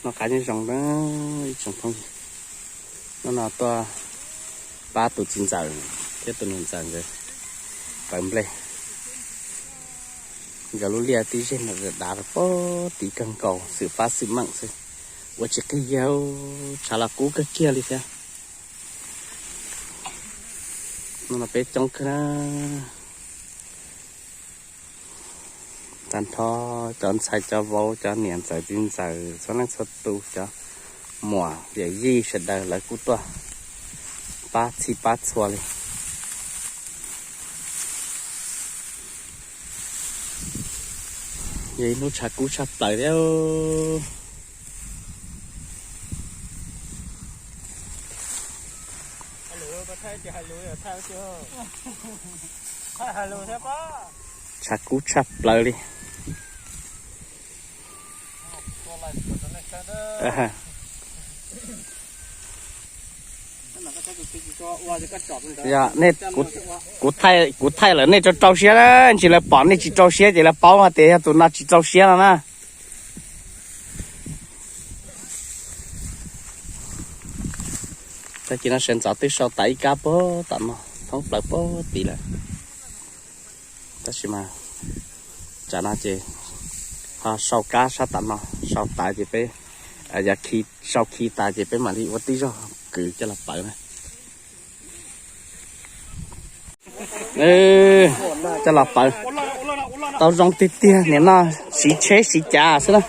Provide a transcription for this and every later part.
Noj qab nyob zoo na ib tsoom phooj ywg. Hnub no tuaj pab tus txiv ntxawm thiab tus niam ntxawm nkawd pawv nplej. Nkawd lub liaj tib zeg no dav dav pog tid kawg nkaus, xwm fab xwm meem xwb, ua tsis qig yag, tshav los kub kawg kiag li thiab. Hnub no peb coob kawg na. Tag nrho cov ntxhais cov vauv, cov niam ntxawm txiv ntxawm, txhua leej txhua tus, cov muam yawm yij sawv daws lawv kuj tuaj pab txhij pab txhua li. Yog ib hnub tshav kub tshaj plaws thiab. Tshav kub tshaj plaws li. Yog nej, kuv thaij lawm nej rau rau siab na, ntsis lawv pom nej tsis rau siab ces lawv paub hais tias yog tus no tsis rau siab no na. Tag kis no sawv ntxov twb sau tas ib kab puag tom no, thoob plaws puag tid lawm. Tab sis mas tsam no ces ho sau kab sab tom no, sau tas ces peb, yog khi, sau khi tas ces peb mam li ua tib zog kwv coj los pawv na. Coj los pawv tau zoo tiag tiag, nim no siv tsheb siv cav xwb na.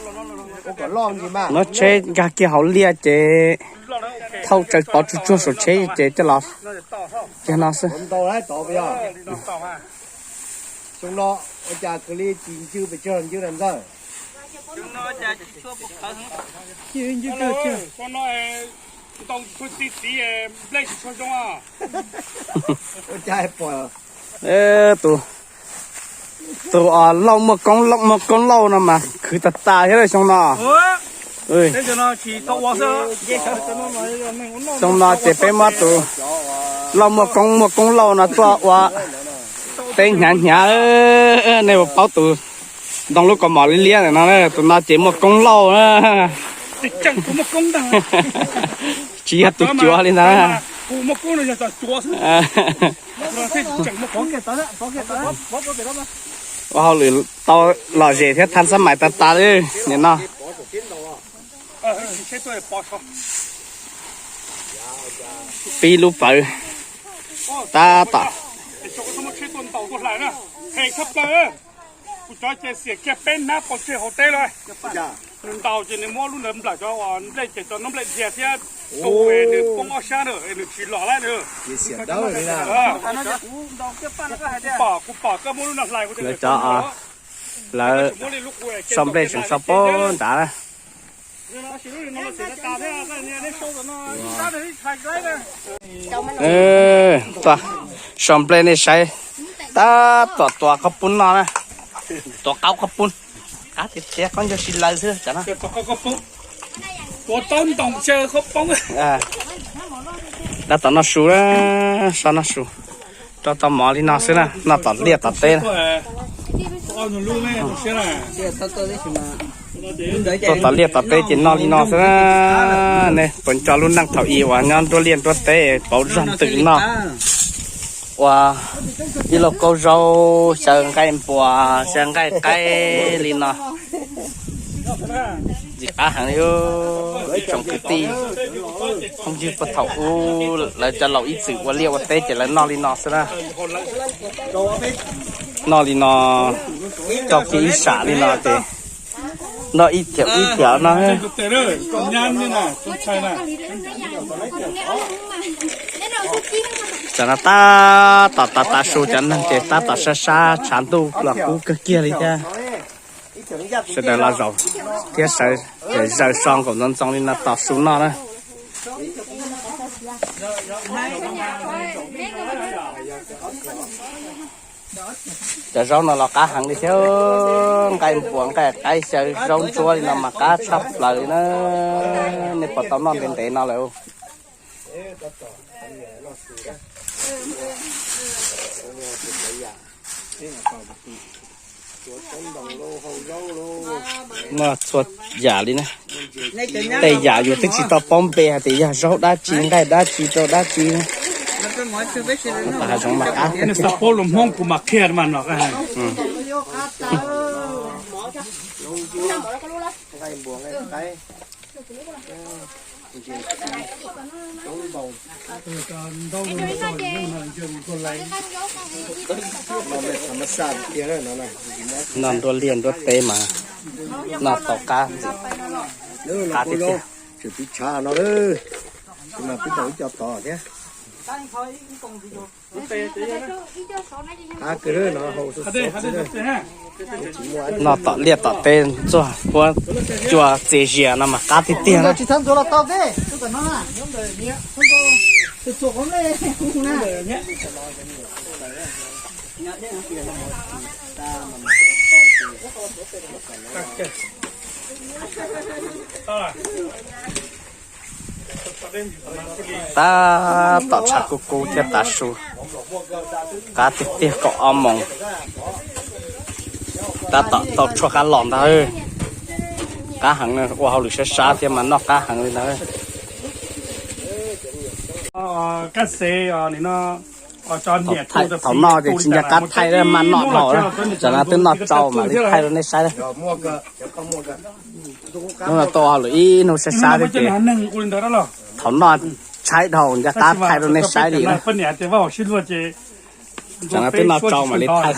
Muab tsheb nkag kiag hauv liaj ces thauj tsaws pov tsuag tsuag saum tsheb ces coj los kiag no xwb. Tus, tus Lauj Muaj Koob, Lauj Muaj Koob Lauj no mas khwv tas tas thiab xyoo no. Xyoo no ces peb muab tus Lauj Muaj Koob, Muaj Koob Lauj no tuaj ua teb hnyav hnyav. Nej puas paub tus ntoo lub kaus mom liab liab ntawm no, tus no ces Muaj Koob Lauj na. Tsis yog tus cuav li ntag. Ua hauj lwm tau lom zem thiab thaj xab mais tas tas li nim no. Pib lub pawv tab tom. Kuv cov ces xiam kiag peb hnab pov tseg hauv teb lawm. Nws ntaus ces nws muab lub ntawd nplawm cov uas nplej ces cov noob nplej dhia thiab tu nws poob ob sab na, nws tsis los lawm. Kuv pom, kuv pom koj muab lub no hlais kuv cov. Lawv sau nplej tseem sau poob nrad. Tuaj sau nplej nej saib, tab tom tuav qhob poob no na. Tuav qaub qhob poob, qab tiag tiag, qaub ncaug si lawv xwb. Tab tom noj su na, so noj su, rau tau mov li no xwb na, noj tom liaj tom teb na. Tuaj tom liaj tom teb ces noj li no xwb na. Nej puas nco lub neej thaum ub uas nyob nruab liaj nruab teb pauv zog ntws noj, ua ib lauj kaub zaub xyaw nqaij npuas xyaw nqaij qaib li no. Ntxim qab heev li, ib tsoom kwv tij phooj ywg puag thaum ub lawv cov laus ib txwm ua liaj ua teb ces lawv noj li no xwb na. Noj li no rau kiag ib sam li no ces noj ib thiam ib thiam no. Tam no tab tom tav tav su cov neeg ces tab tom sab sab tshav ntuj los kub kawg kiag li thiab. Sawv daws los zaum thiab sawv, zaws so nkaum ntxoov ntxoo li no tos su noj na. Cov zaub no los qab heev li thiab, nqaij npuas nqaij qaib xyaw zaub ntsuab li no mas qab tshaj plaws li na. Nej puas tau noj ntev ntev no lawm? Noj txhua yam li na. Tej yam yus twb tsis tau paub npe hais tias yog zaub dab tsi nqaij dab tsi rau dab tsi. Hav zoov mas qab tiag tiag. Noj nruab liaj nruab teb mas noj tau qab ntxim, qab tiag tiag. Qab kawg no hau xwb xwb. Noj tom liaj tom teb ntxuag huab cua txias zias no mas qab tiag tiag na. Tab tom tshav kub kub thiab tav su, qab tiag tiag kaum ob moos. Tab tom tau tshuaj qab los ntag. Qab heev, ua hauj lwm sab sab thiab mas noj qab heev li ntag. Thaum noj ces tsis nco qab thaij, maj noj dhau, tsam no twb noj tsau mam li thaij rau nej saib. Hnub no tau hauj lwm ib hnub sab sab thiab ces thaum noj tshaib dhau nco qab thaij rau nej saib li na. Tsam no twb noj tsau mam li thaij,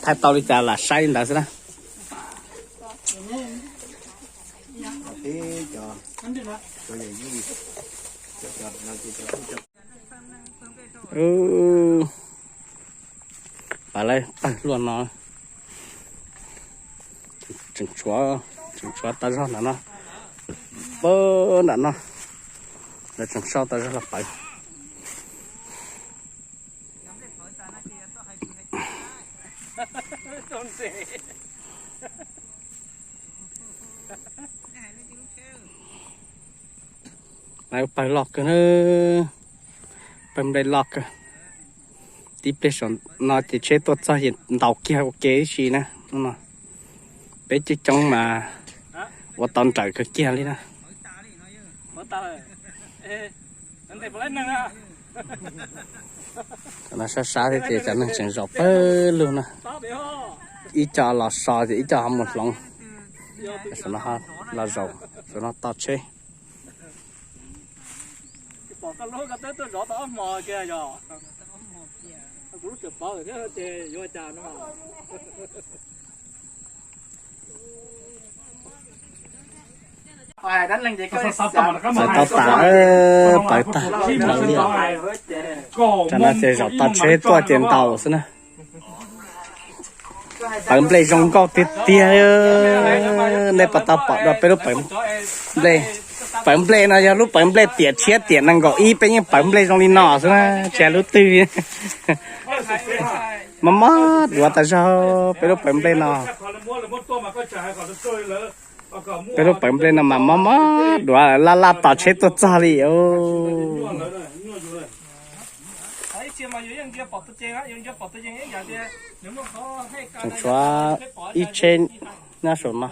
thaij tau li cas lam saib li ntawd xwb na. Pab lawv pawg luaj no tseem tshuav, tseem tshuav tau zog ntawm no, pab nram no lawv tseem sau tau zog los pawv. Lawv pawg loj kawg na, pawg nplej loj kawg. Tib pliag saum no ces tsheb tuaj txog ces ntaus kiag ua ke tib si na. Peb coob coob mas ua tau nrawm kawg kiag li na. Cov no sab sab thiab ces cov neeg tseem zaum pawg lug na. Ib co los so ces ib co ho mus hloov. Saum no los zaum, saum no tos tsheb. Txawm tau tas, pawv tag, tsam no ces zaum tos tsheb tuaj ces ntaus xwb na. Pawv nplej zoo nkauj tiag tiag. Nej puas tau pom dua peb lub pawv nplej? Pawv nplej no yog lub pawv nplej tiam tshiab tiam nees nkaum ib, peb yeej pawv nplej zoo li no xwb na, tsis hais lub twg. Mob mob duav tas zog peb lub pawv nplej no. Peb lub pawv nplej no mas mob mob duav, laj laj tos tsheb tuaj txog li. Tseem tshuav ib tsheb nyob saum no,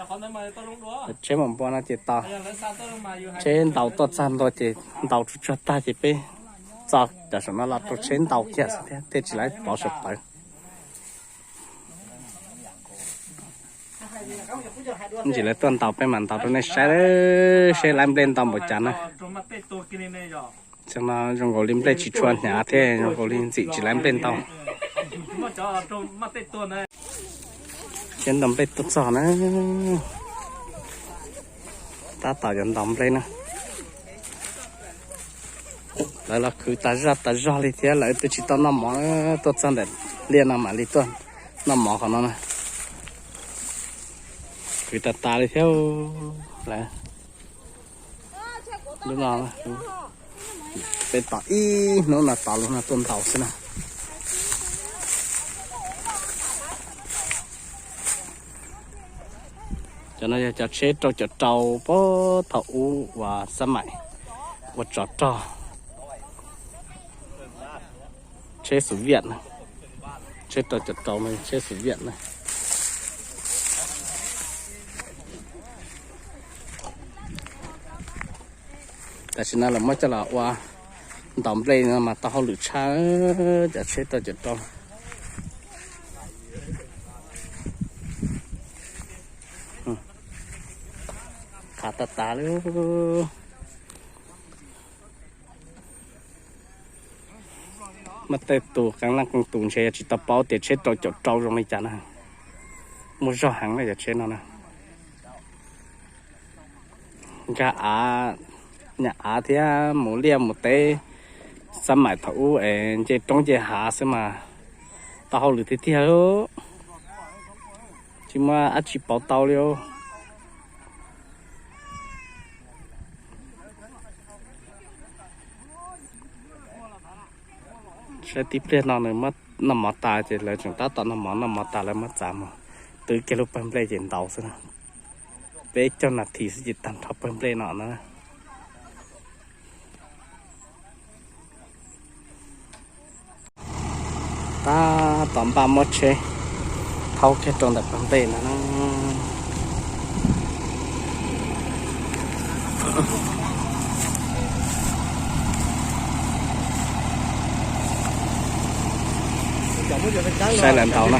tsheb mam npua no ces tos tsheb ntaus tuaj txog ntua ces ntaus tsuag tsuag tag ces peb txo cov saum no los rau tsheb ntaus kiag xwb thiab tej tsis lawv pov saum pawv. Ntsis lawv tuaj ntaus peb mam ntaus rau nej saib seb lawv nplej ntau npaum cas na. Xyoo no zoo nkaus li nplej tsis tshua hnyav thiab zoo nkaus li ntxim tsis lawv nplej ntau. Tsheb ntaus nplej tuaj txog na. Tab tom yuav ntaus nplej na. Lawv los khwv tas zaj tas zog li thiab lawv twb tsis tau noj mov, tuaj txog ntawm liaj no mam li tuaj noj mov qhov no na. Khwv tas tas li thiab lawv. Lub no peb tos ib hnub no tos lub no tuaj ntaus xwb na. Cov no yog cov tsheb rau cov rau puag thaum ub uas xab maim ua tsov rog. Tsheb Xov Viaj, tsheb rau cov rau no tsheb Xov Viaj na. Tam sim no lawv muab coj los ua ntaus nplej no mas tau hauj lwm tshaj, cov tsheb rau caum rau. Qhav tas tas li. Muaj tej tus qee leej qee tus ntshe yog tsis tau paub tias tsheb rau caum rau zoo li cas na. Muaj zog heev na cov tsheb no na. Nkag av, nyam av thiab mus liaj mus teb, xab maim thaum ub es nce roob nce hav xwb mas tau hauj lwm tiag tiag. Tsis muaj dab tsi pauv tau li. Saib tib pliag no nws muab noj mov tas ces lawv tseem tab tom noj mov, noj mov tas lawv muab txav mus twb kiag lub pawg nplej ces ntaus xwb na. Peb caug nas this xwb ces tag nrho pawg nplej no na. Tab tom npaj muab tsheb thaub kiag rau ntawm pawg nplej no na. Saib lawv ntaus na.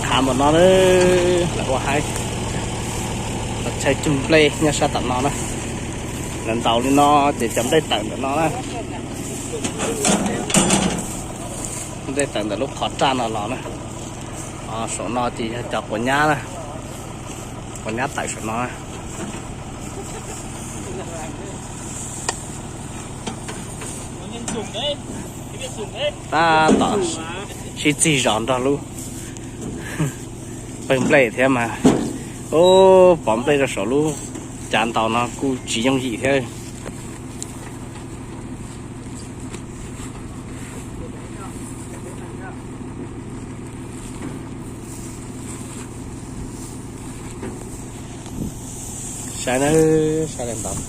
Qhav npaum no, lawv ua haib, lawv tshaib cug nplej nyob sab tom no na. Lawv ntaus li no ces cov nplej tawm ntawm no na. Nplej tawm ntawm lub qhov raj no los na. Saum no ces yog cov quav nyab na, quav nyab tawm saum no. Tab tom sib txig zos nrog lub pawg nplej thiab mas, ub, pov nplej rau saum lub cav ntaus no kuj tsis yooj yim thiab. Saib na, saib li ntawd.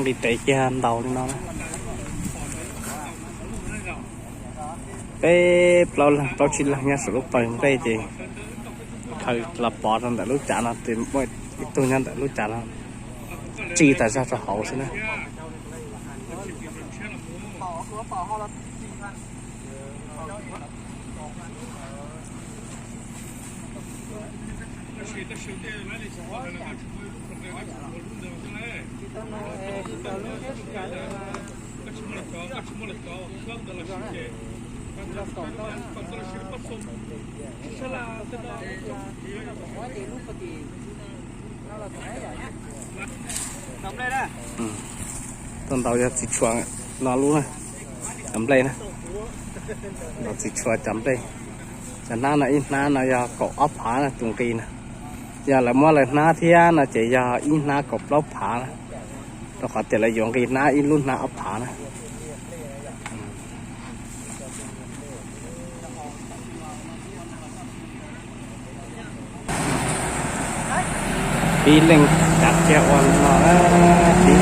Li tes kiag ntaus li no na. Peb plaub leeg plaub tsib leeg nyob saum lub pawg nplej ces khaws los pov rau ntawm lub cav no, ib tug nyob ntawm lub cav no tsis tas zog rau hauv xwb na. Tuaj ntaus yog txiv tshua no lub na, cov nplej na. Ntaus txiv tshua cov nplej. Cov hnab no ib hnab no yog kaum ob phav na tus nqi na. Yog lawv muab lawv hnab thiab no ces yog ib hnab kaum plaub phav na, rau qhov tias lawv yuav nqi hnab ib lub hnab ob phav na. Tib leeg cav kiag ua no tib.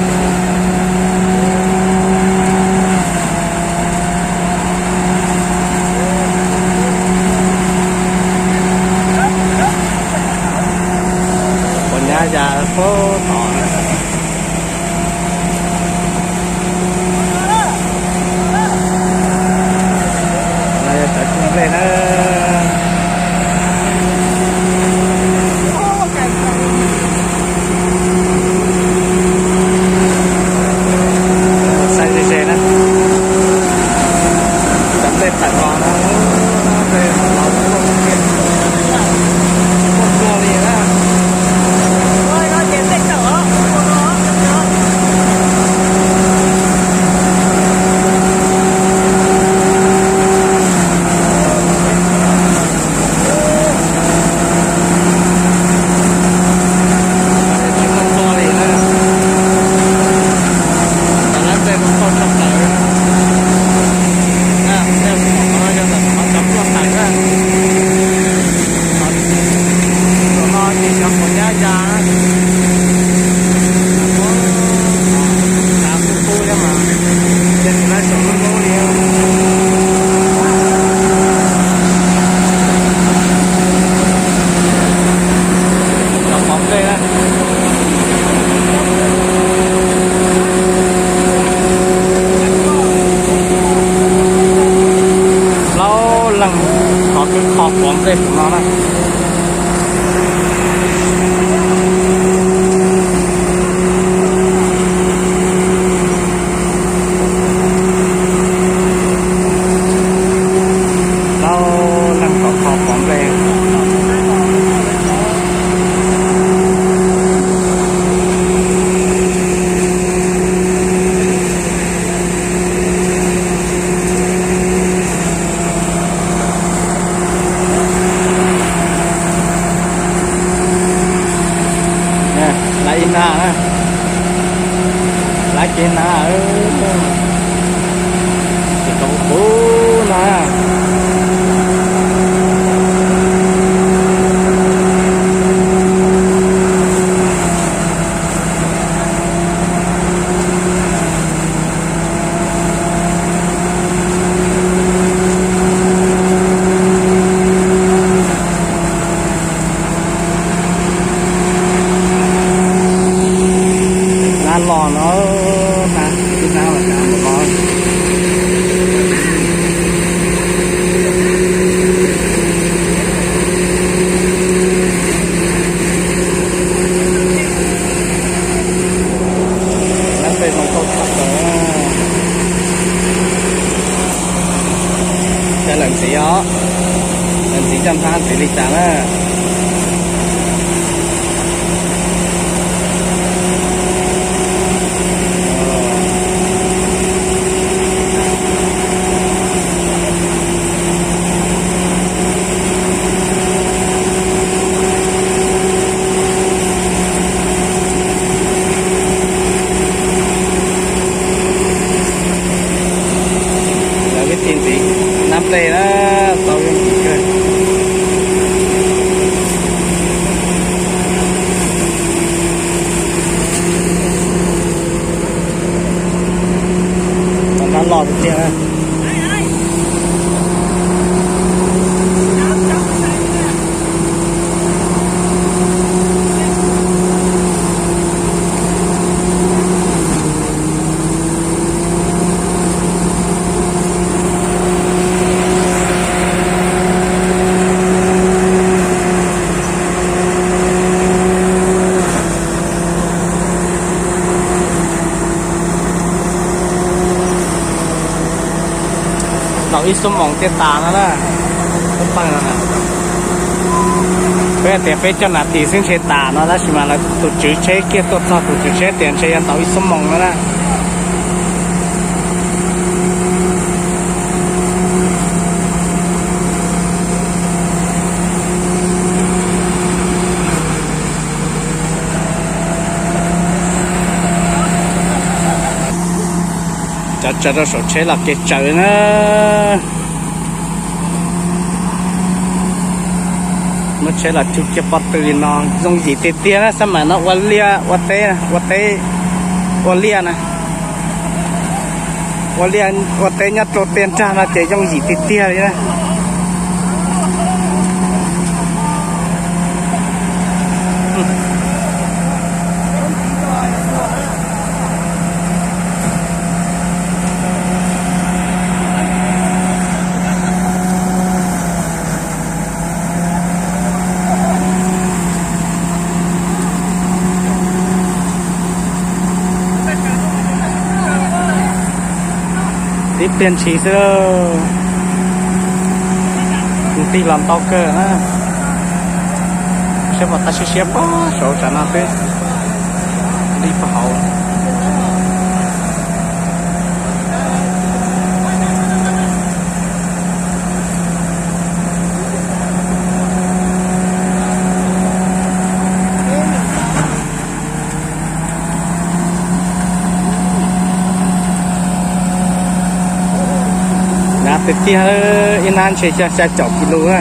Ua nyab ya puag tod na. No yog cov cug nplej na. Tau tshaj plaws. Tej qhov no yog ntawm qhov cov pluaj tawm na. Tom no ces cov quav nyab ya na. Tav qub qub thiab mas, ces tsis laib saum lub lub li. Cov qhov nplej na. Plaub leeg thov kwv kho quav nplej saum no na. Plaub leeg thov kho quav nplej. Lawv ib nag na, lawv kev nag, ces tau kuv na. Nab los no, nab, nab los nab mus no. Nab pem no tau tshaj plaws. Cov lawm ntxiv os, lawm ntxiv coj hnab ntxiv li cas na. Lawv ib txhij ntxiv nab nplej na, tau yooj yim kawg. Tau nab loj tiag tiag na. Tau ib xuab moos thiaj tas no na. Peb tias peb coj nas this xwb ntshe tas no, tab sis mas lawv tus tswv tsheb kiag tuaj txog, tus tswv tsheb tias ntshe yuav tau ib xuab moos no na. Cov tsaws rau saum tsheb los kev tsaws na. Muab tsheb los cug kiag pob tw li no yooj yim tiag tiag na, xab maim no ua liaj ua teb, ua teb, ua liaj na. Ua liaj ua teb nyob rau tiaj nrag no ces yooj yim tiag tiag li na. Tib pliag ntshis xwb, tig los ntau kawg na. Saib pom tag siab siab pob saud tsam no twb li pog hauv. Tiag tiag, ib nab ntshe xya caum kis lus na.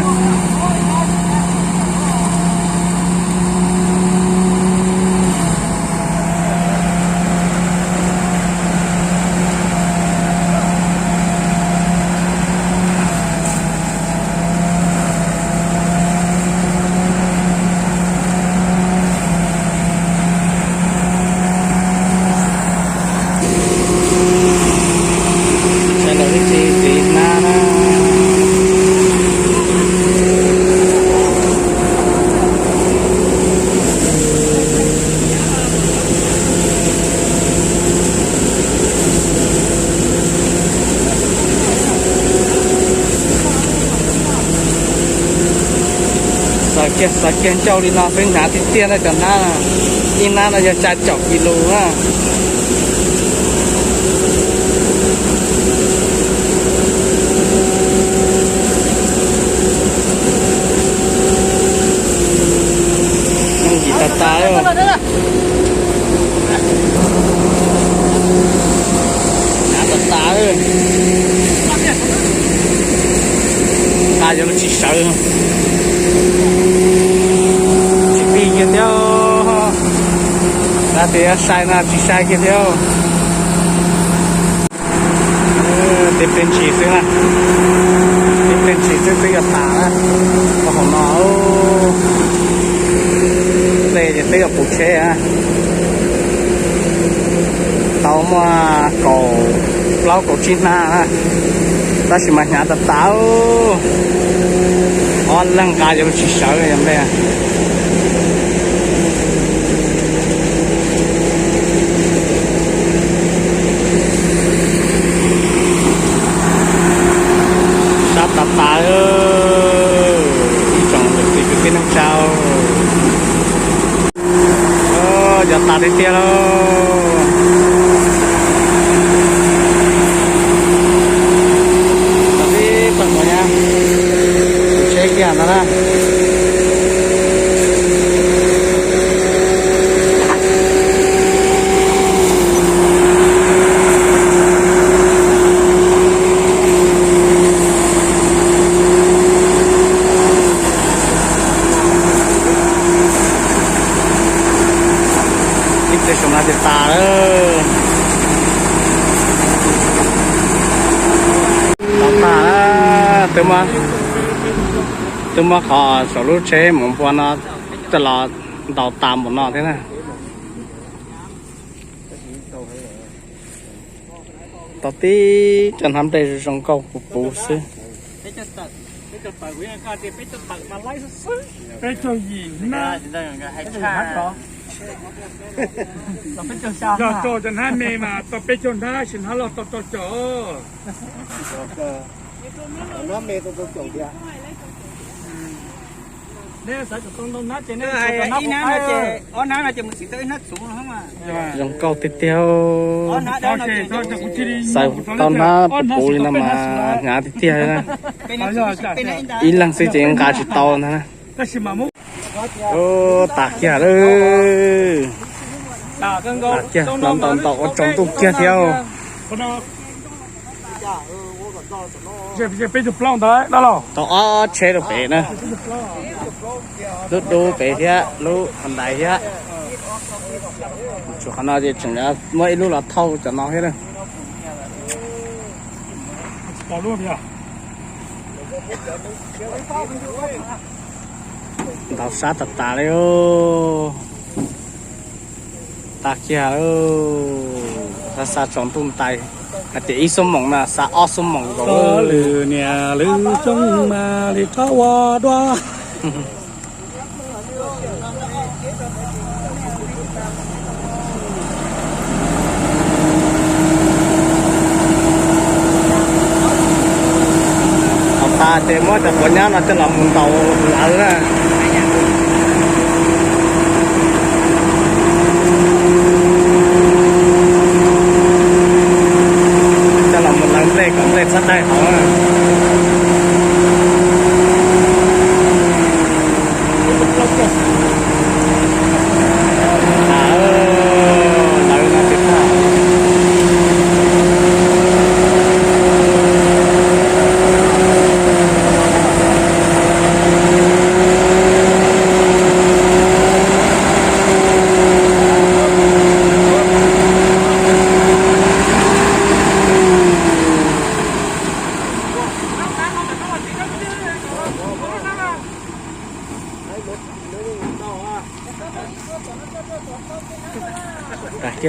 Saib los tib si txiv hnab na. Xav kiag xav kiag ncauj li no xwb hnyav tiag tiag na cov hnab. Ib hnab no yog xya caum kis lus na. Yim tas tas. Hnyav tas tas. Nqa yuav tsis sawv. Tsis pib kiag thiab. Nqa tias sai no tsis sai kiag thiab. Tej peb ntsis xwb na. Tej peb ntsis xwb twb yuav tas na. Hauv no tej ces twb yuav puv tsheb. Tau muaj kaum plaub kaum tsib hnab, tab sis mas hnyav tas tas. Ob leeg nqa yuav tsis sawv yog npe. Sab tas tas, ib tsoom niam txiv kwv tij neej tsa. Cov tas tiag tiag lauj. Tib pawg no na, tsheb kiag ntag na. Ib txhia saum no ces tas lawm. Tau tas, twb muab qhov saum lub tsheb mus npua no coj los ntaus tas npaum no thiab na. Tau tib cov hnab nplej zoo zoo nkauj puv puv xwb. Peb caug yim na. Yog rau cov hnab me mas tau peb caug hnab, tsis hnab loj tau rau caum. Zoo nkauj tiag tiag. Xaws tau hnab puv puv li no mas hnyav tiag tiag na. Ib leeg xwb ces nqa tsis tau ntag na. Tas kiag lawm. Tas kiag, ntaus ntaus ntaus ua tsaus ntuj kiag thiab. Tau ob tsheb rau pem na. Lub dub pem thiab lub qhov ntaiv thiab. Tshuav qhov no ces tseem muab ib lub los thauj cov no thiab na. Ntaus sab tas tas li. Tas kiag lawm. Xa tsaus ntuj ntais, hais tias ib xuab moos na xa ob xuab moos nkaus. Lwm niam lwm xyoo mas li rov ua dua. Thaum tas ces muab cov quav nyab no coj los mus ntaus lawv na. Coj los mus lawv nplej kom nplej txhob daig hauv na. Lawv no ces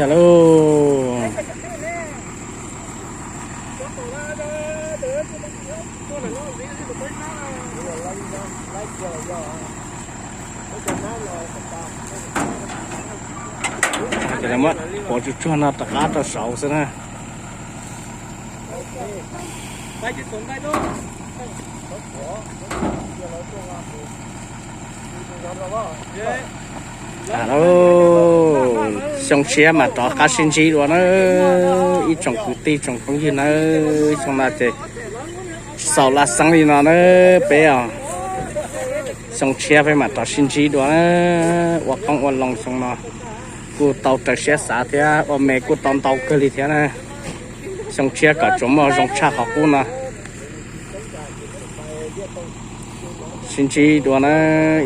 Lauj. Ces lawv muab pov tsuag tsuag no rov qab rau saud xwb na. Lauj, xyoo tshiab mam rov qab sib ntsib dua na, ib tsoom kwv tij tsoom phooj ywg na. Xyoo no ces tsis xaus laj xeeb li no na peb os. Xyoo tshiab peb mam rov sib ntsib dua na, ua qoob ua loo xyoo no kuj tau raws siab xav thiab ua me kuj tau ntau kawg li thiab na. Xyoo tshiab kom tsuas muaj zoo tshaj qhov qub no. Sib ntsib dua na,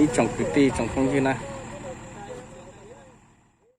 ib tsoom kwv tij tsoom phooj ywg na.